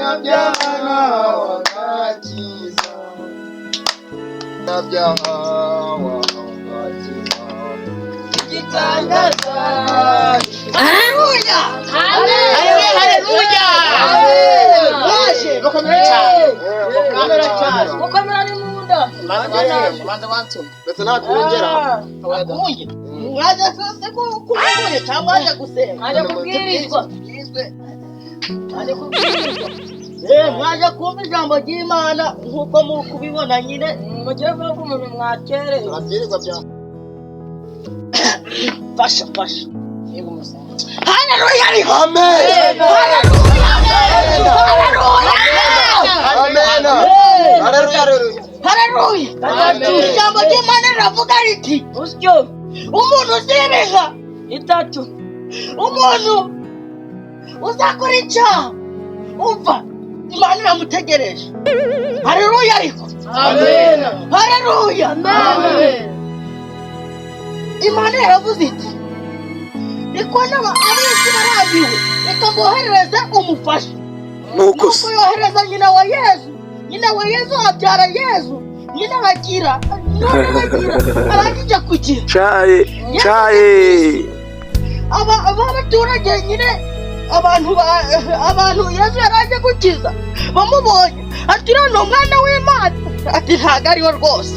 Umunyabyaha nawe agakiza. Umunyabyaha wawe agakiza. Igitangaza. Haleluya! Haleluya! Waje! Mukomere cyane, mukomere cyane. Gukomera ni mu nda. Manza wansoma. Ndetse nakurengera. Akunge mwaje se kumubonye cyangwa waje gusenga? Mwaje kubwirizwa. Mwaje kubwirizwa. Mwaje kumva ijambo ry'Imana nk'uko muri kubibona nyine. Mugire vuba ko umuntu mwakereye. Turabwirizwa bya. Fasha, fasha. Haleluya ariho. Amen. Haleluya! Haleluya! Amen. Haleluya, haleluya. Haleluya! Ijambo ry'Imana riravuga riti: Usyo. Umuntu uziba inka Itatu. Umuntu uzakora icyaha, umva, Imana iramutegereje. Haleluya ariko. Haleluya! Imana yaravuze iti: "Niko ab'isi barambiwe, reka mboherereze umufasha." Nuko. Nuko yohereza nyina wa Yezu. Nyina wa Yezu abyara Yezu nyina, aragira none aragira, arangije kugira Caye caye. Aba abaturage nyine, abantu Yesu yari aje gukiza bamubonye, ati: "Uriya ni umwana w'Imana." Ati: "Ntabwo ariwe rwose."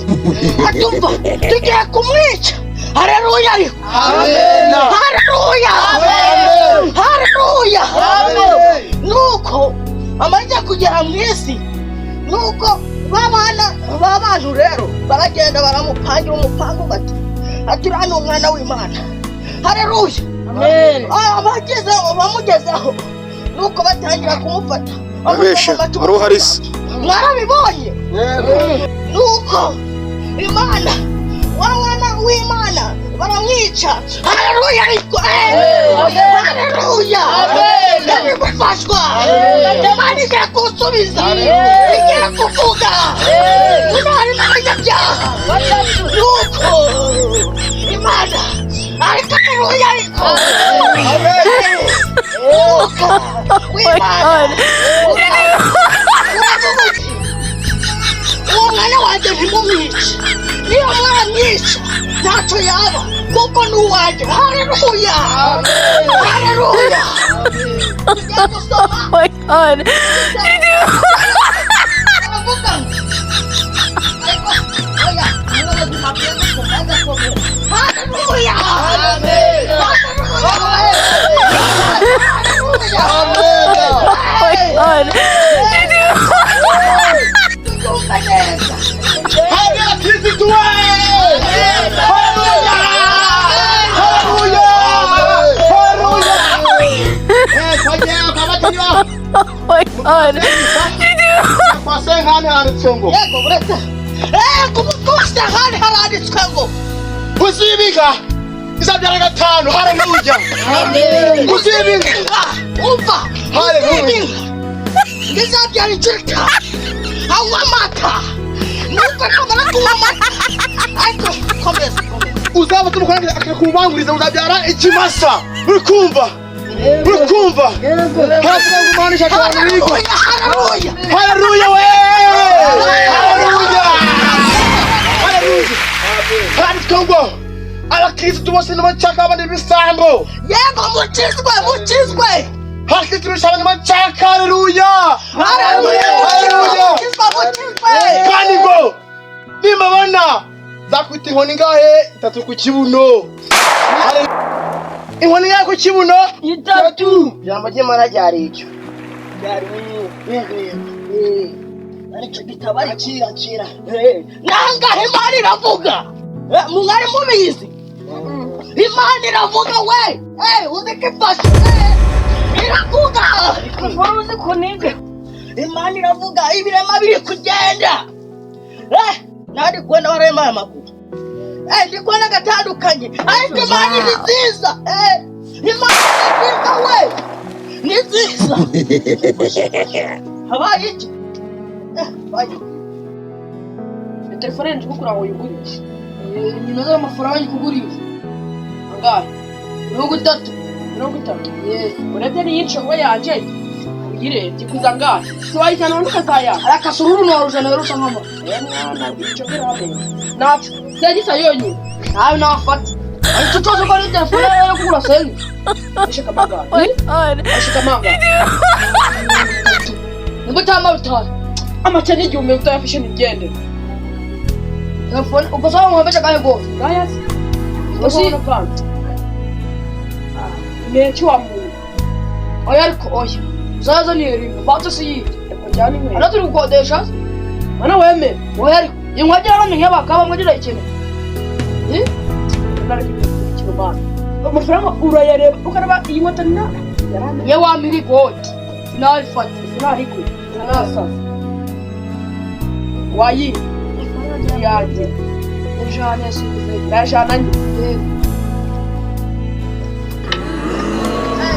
Ati: "Umva, tugiye kumwica." Hareruya ariko. Amen. Hareruya! Amen. Hareruya! Nuko amaze kugera mu isi, nuko babana b'abantu rero baragenda baramupangira umupangu, bati ati: "Uriya ni umwana w'Imana." Hareruya! Amen. Abagezeho, bamugezeho, nuko batangira kumufata. Abesha, wari uhari se? Mwarabibonye. Yego. Nuko Imana, wa mwana w'Imana baramwica. Haleluya ariko. Haleluya! Ndari gufashwa. Imana igiye kunsubiza, igiye kuvuga. Muno harimo abanyabyaha. Nuko Imana, ariko haleluya ariko. Nuko w'Imana uravuga uti: "Uwo mwana wanjye ntimumwice. Niyo mwamwica ntacyo yaba, kuko ni uwanjye." Haleluya! Haleluya! Tugiye gusoma. Oh my God. Aravuga ngo, ariko oya, n'ubuzima bwiza agakomera. Haleluya! Haleluya! Haleluya! Oh my God. Tubyumve neza. Haleluya, Kristo we! Haleluya! Haleluya! Haleluya! Twagiye kwa. Oh my God. Kwa Senkani handitswe ngo: Yego, buretse ku mutwe wa Senkani haranditswe ngo: Uzibika izabyara gatanu. Haleluya! Uzibika. Inka, umva. Haleluya. Uziba inka ngizabyara inshuro 5, anywa amata. Nuko namara kunywa amata, ariko komeza, komeza. Uzaba umukora akakubanguriza, uzabyara ikimasa. Uri kumva? Uri kumva? Haravuga ngo Imana ishaka abantu biga. Haleluya! Haleluya! Haleluya we! Haleluya! Haleluya! Handitswe ngo abakristu bose ntibashaka abandi ibisambo. Yego, mukizwe, mukizwe. Abakristu bose ntibashaka. Haleluya! Haleluya! Haleluya! Mukizwe, mukizwe. Kandi ngo nimbabona zakwita inkoni ingahe? Itatu ku kibuno. Haleluya. Inkoni ingahe ku kibuno? Itatu. Ijambo ry'Imana ryari icyo, ryari, yego, yego, aricyo gitabo, ariko Akira, akira. Nangahe Imana iravuga. Mwari mubizi, Imana iravuga we. Uzi ko ifashe. Iravuga. Wari uzi kuniga. Imana iravuga, ibirema biri kugenda. Nari kubona waremaye amaguru. Ndi kubona gatandukanye, ariko Imana ni nziza. Imana ni nziza we, ni nziza. Habaye iki? Habaye iki? Telefone yanjye kugura ngo uyigurishe nyuma z'amafaranga nyikugurisha angahe? 30. 30 urebye n'iyi nshobo yanjye. Uyirebye kuza ngahe? Siwayijyana undi ukazaya. Arakasururu norujana rusa nkama. Mwana icyo kiramenye. Nacu segisa yonyine. Nawe nafata. Icyo cyose ko ari telefone yo kugura sengi. Ashika mangana. my God. Ashika mangana. Nibwo cyangwa bitanu. Amacye n'igihumbi utayafishe nigende. Telefone ubwo sawa muhambesha kahe gose. Ngaya se. Usi Menshi wa muntu. oya ariko oya. Uzaza ni rimwe. Fata si yindi. Kujyana inkweto. Ana turi gukodesha. Mana wemere. Oya ariko inkwagira bamwe nk'abakaba mwagira ikintu. Amafaranga urayareba ukareba iyi nkweto na yaramenye. Ye wa mirigoti. Sinarifata. Sinariko. Sinasasa. Wayi. Yanjye. Ejana yasubize. Ndajana njye.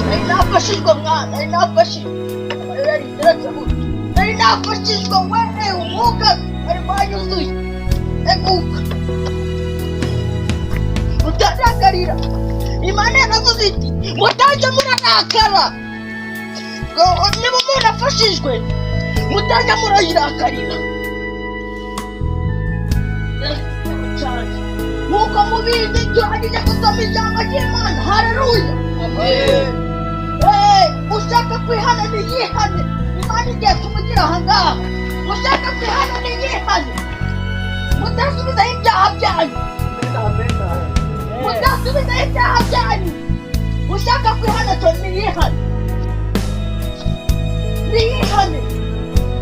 Nari nafashijwe mwana, nari nafashijwe. Nari nafashijwe we, umwuka wari wanyuzuye. Eguka. Utarakarira. Imana yaravuze iti, mutajya murarakara. Niba umuntu afashijwe, mutajya murayirakarira. Nk'uko mubizi turangije gusoma ijambo ry'Imana. Haleluya. Ushaka kwihana niyihane. Imana igiye kumugira aha ngaha. Ushaka kwihana niyihane. Mudasubizaho ibyaha byanyu. Mudasubizaho ibyaha byanyu. Ushaka kwihana cyo niyihane. Niyihane.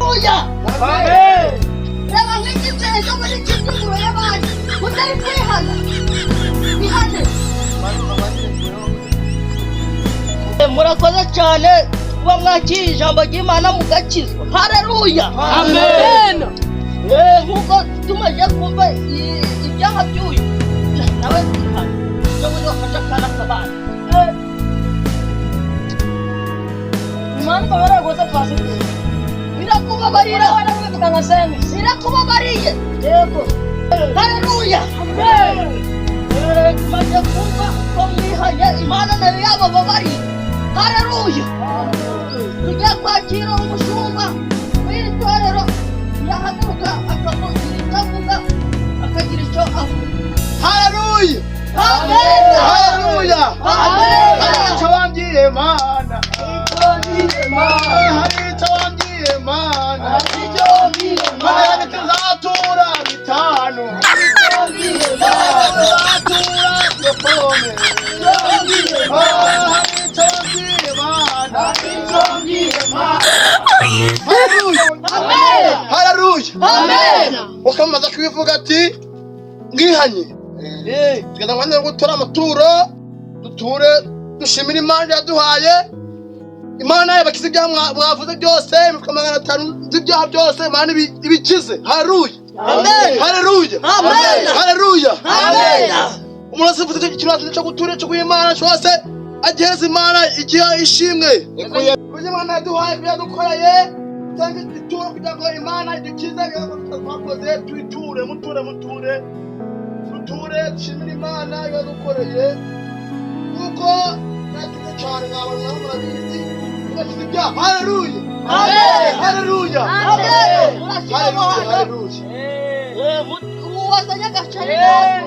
Oya. Reba nk'igice ejo muri cy'induguro y'abandi. Utari kwihana. Ihane. Murakoze cyane kuba mwakira ijambo ry'Imana mugakizwa. Haleluya. Amen. Nk'uko tumaze kumva ibyaha by'uyu nawe twihane. Ejo bundi wafashe akana k'abana. Imana ikaba rwose twasigaye. Birakubabarira. Tukanga sengi. Birakubabariye. Yego. Haleluya. Tumaze kumva ko mwihanye Imana nayo yabababariye. Haleluya. Tujya kwakira umushumba w'iri torero yahaguruka akagira icyo avuga akagira icyo avuga. Haleluya. Amen. Haleluya. Amen. Hari icyo wambwiye Mana. Hari icyo wambwiye Mana. Mana tuzatura bitanu. Tuzatura telefone. Hari icyo wambwiye Mana. Haleluya. Haleluya. Ukamaze kubivuga ati mwihanye. Tugenda mu mwanya wo gutura amaturo, duture dushimire Imana yaduhaye. Imana yabakize ibyaha mwavuze byose, imifuka 500 z'ibyaha byose, Imana ibikize. Haleluya. Amen. Haleluya. Amen. Haleluya. Amen. Umuntu wese ufite ikibazo cyo gutura cyo guha Imana cyose agiheza Imana igiha ishimwe. Kuko Imana yaduhaye ibyo yadukoreye, dutange ituro kugira ngo Imana idukize ibyo twakoze, tuyiture, muture, muture. Duture dushimire Imana yadukoreye. Kuko natuze cyane mwabona namwe murabizi, tugakiza ibyaha. Haleluya. Amen. Haleluya. Amen. Murashyiramo Haleluya. hano. Haleluya. Uwazanye agaceri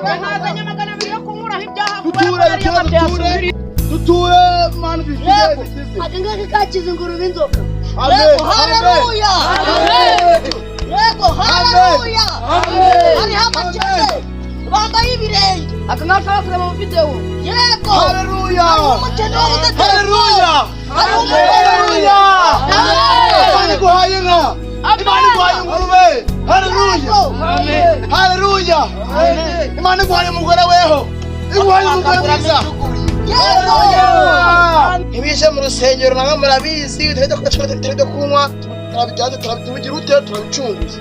Nazanye 200 yo kunkuraho ibyaha. Duture, duture, duture. Duture, Imana ibikize, Yego. ibikize. Aka ngaka kakiza ingurube inzoka. Amen. Yego, Amen. haleluya. Amen. Yego, haleluya. Amen. Hariho abakene bambaye ibirenge. Aka ngaka bakureba mu video. Yego. Haleluya. Hariho umukene wabuze telefone. Haleluya. Hariho umugore. Haleluya. Amen. Imana iguhaye inka. Imana iguhaye ingurube. Haleluya. Yego. Haleluya. Imana iguhaye umugore weho. Iguhaye umugore mwiza. Yego. Ntibije mu rusengero namwe murabizi, tutari kunywa, turabijyana, turabigira ute, turabicunguza.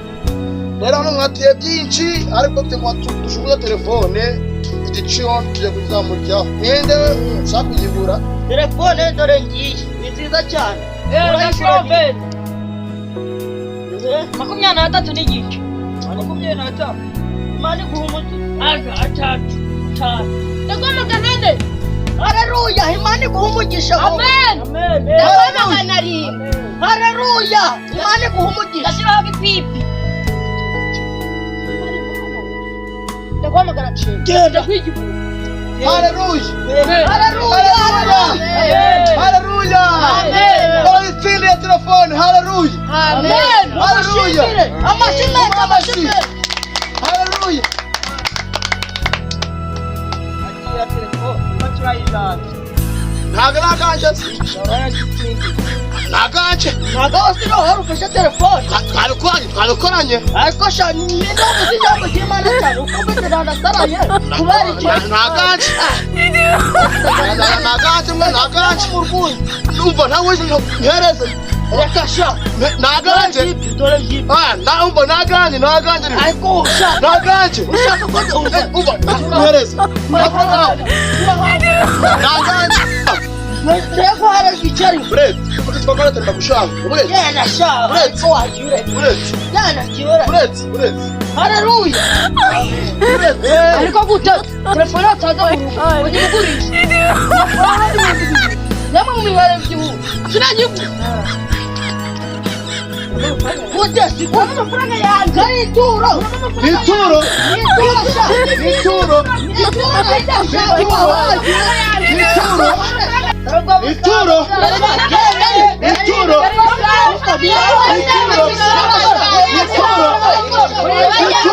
Rero hano mwatuye byinshi, ariko twe dushunguza telefone, igiciro tugiye kuzamuryaho. Ninde ushaka kuyigura? Telefone dore ngiyi ni nziza cyane. 23 n'igice. 25. Imana iguha umuti. Aga atatu. Cyane. Ndaguha 400. Haleluya. Imana iguha umugisha. Amen. Amen. Ndaguha 700. Haleluya! Imana iguha umugisha. Ndashyiraho ipipi. Ndaguhamagara cye. Genda. Haleluya. Haleluya! Haleluya! Haleluya. Barayitsindiye telefone. Haleluya. Amen. Haleluya. Amashyi menshi, amashyi menshi. Haleluya. Ntabwo ari akanje se. Ni akanje. Ntabwo wose niho wari ufashe telefone. Twabikoranye, twabikoranye. Ariko sha ni uzi ijambo ry'Imana cyane uko mbese ntanasaraye kubera iki? Ni akanje. Ni akanje mwe, ni akanje. Numva ntawe ntereze. Reka sha. Ni akanje. Dore jipi. Ah, na umva ni akanje, ni akanje. Ariko sha Ni akanje. ushaka ko Umva, ntereze. Ni akanje. Ntego hari igiceri. Uretse, twakora turagushaka. Uretse, Genda sha. Ariko wagiye. uretse, Genda kiwera. uretse, uretse. Haleluya. Ariko gute telefone yataza mu rugo ujye kugurisha amafaranga 2000 namwe mu mibare by'igihugu sinagigura. Gute si gute amafaranga yanjye ari ituro. Ituro, Ituro sha. ituro, Ituro sha. ituro, ituro, ituro, ituro, ituro, ituro.